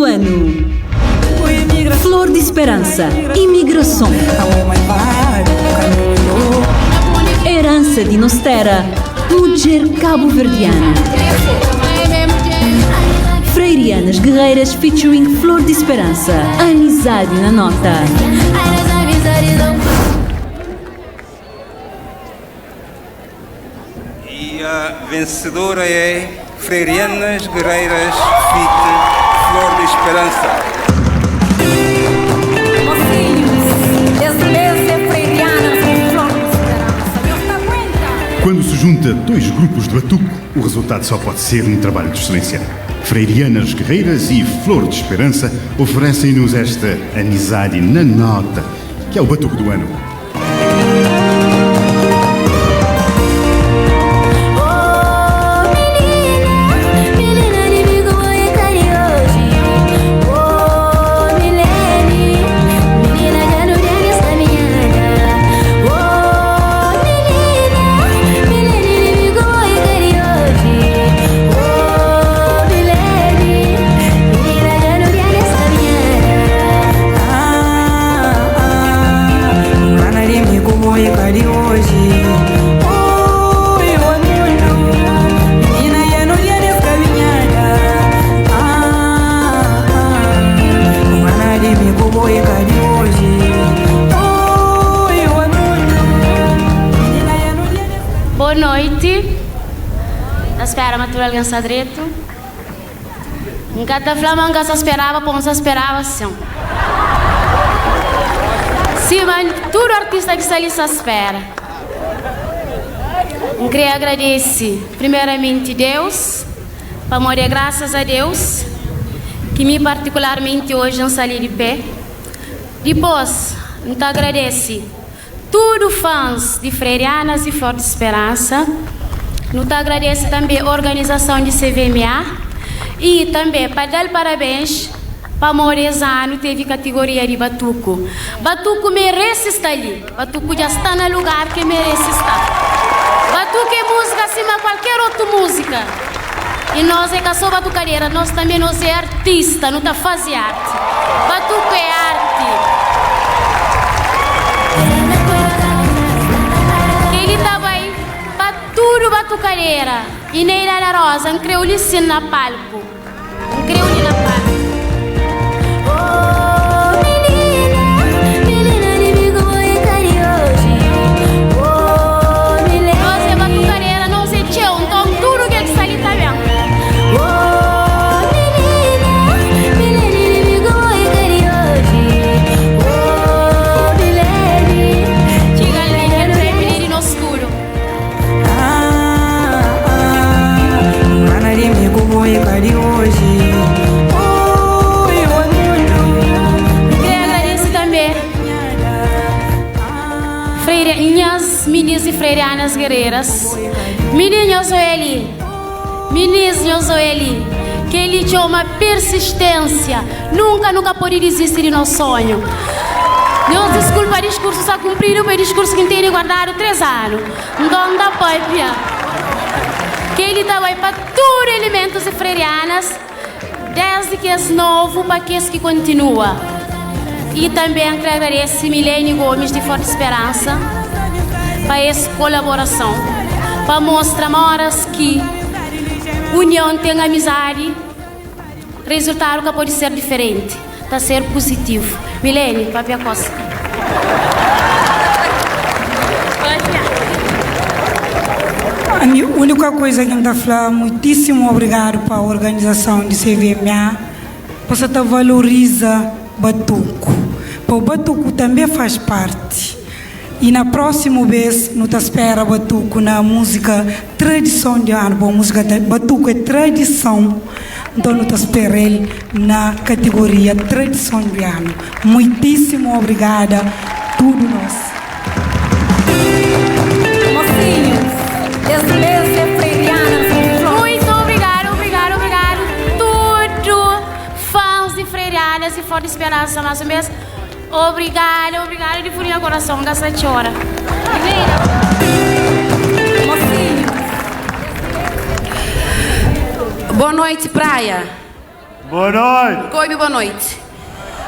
do ano. Flor di Speransa, Imigrason. Herança di nos terra, Mudjer Kabuverdiana. Freirianas Guerreiras featuring Flor di Speransa, Amizadi na Nota. E a vencedora é Freirianas Guerreiras feat. Flor de Esperança. Mocinhos, es mês é Freirianas com Flor de Esperança. Nhos ta aguenta? Quando se junta dois grupos de batuco, o resultado só pode ser um trabalho de excelência. Freirianas Guerreiras e Flor de Esperança oferecem-nos esta amizade na nota, que é o batuco do ano. Boa noite. Ta spera ma tudu algen sta dretu. N ka ta fla ma N ka sta speraba pa N sta speraba sin. Sima tudu artista ki sta li sta spera. N kre agradese primeramenti Deus, pamodi é grasas a Deus ki mi partikularmenti oji N sta li di pé. Dipôs N ta agradese Tudu fãs di Freirianas y Flor di Speransa, nu ta agradese tanbe organizason di CVMA y tanbe pa da-l parabens pamodi es anu tevi katigoria di batuku. Batuku merese sta li, batuku dja sta na lugar ke merese sta. Batuku é múzika sima kualker otu múzika y nos é ka so batukadera, nos tanbe nos é artista, nu ta faze arti. Batuku é arti. Kel-li ta bai pa tudu batukadera. Ineida da Rosa, N krê-u li sin na palku. N krê-u li na palku. Nos é batukadeira, nos é txeu, nton tudu kel ki sta li ta ben. Txiga li kel prémiu li di nos tudu. N kre agradese tanbe Freire, nhas minis di Freirianas Guerreiras. Minin nhos oia li. Minis nhos oia li. Kel-li txoma persisténsia. Nunka nu ka pode dizisti di nos sonhu. Nhos diskulpa diskursu sta kunpridu pa é diskursu ki N tene guardadu 3 anu. Nton N ta papia. Kel-li ta bai pa tudu elementus di Freirianas, desdi kes novu pa kes ki kontinua. I tanbe N kre agradese Milene Gomes di Forti Speransa pa es kolaborason, pa mostra ma oras ki union ten amizadi, rezultadu ka pode ser diferenti, ta ser puzitivu. Milene, papia kos. Ami únika kuza ki N ta fla muitísimu obrigadu pa organizason di CVMA pa sa ta valoriza batuku pa batuku tanbe faz parti i na prósimu bes nu ta spera batuku na múzika tradison di anu bo múzika ta batuku é tradison nton nu ta spera el na kategoria tradison di anu muitísimu obrigada tudu nos. Mocinhos, es mês é Freirianas em Flor. Muito obrigado, obrigado, obrigado tudo fãs de Freirianas e Flor de Esperança mais um mês. Obrigado, obrigado de fundo nha coração, nka sa txora. Mocinhos. Boa noite, praia. Boa noite. Kobe, boa noite.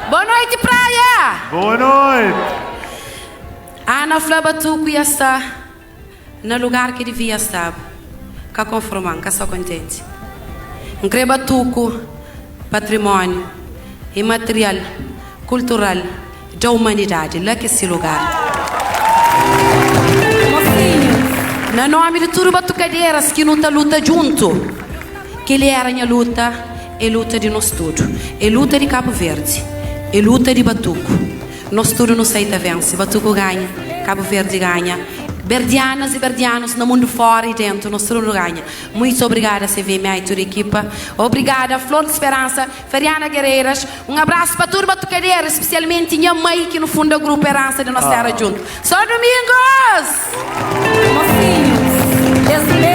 Boa noite, Praia! Boa noite. Ana fla batuku ia sta na lugar ki divia staba. Ka konforma, N ka sta kontenti. N kre batuku patrimóniu imaterial kultural da umanidadi, la ki é si lugar. Na nómi di tudu batukaderas ki nu ta luta djuntu, kel-li éra nha luta, é luta di nos tudu, é luta di Kabu Verdi, é luta di batuku. Nos tudu nu sai ta vense, batuku ganha, Kabu Verdi ganha, berdianas y berdianus na mundu fóra y déntu, nos tudu nu ganha. Muitu obrigada CVMA y tudu ekipa. Obrigada Flor di Speransa, Feriana Guerreiras. Un abrasu pa tudu batukaderu, spesialmenti nha mai ki nu funda grupu Eransa di Nos Terra djuntu. São Domingos! Mocinhos, es mês.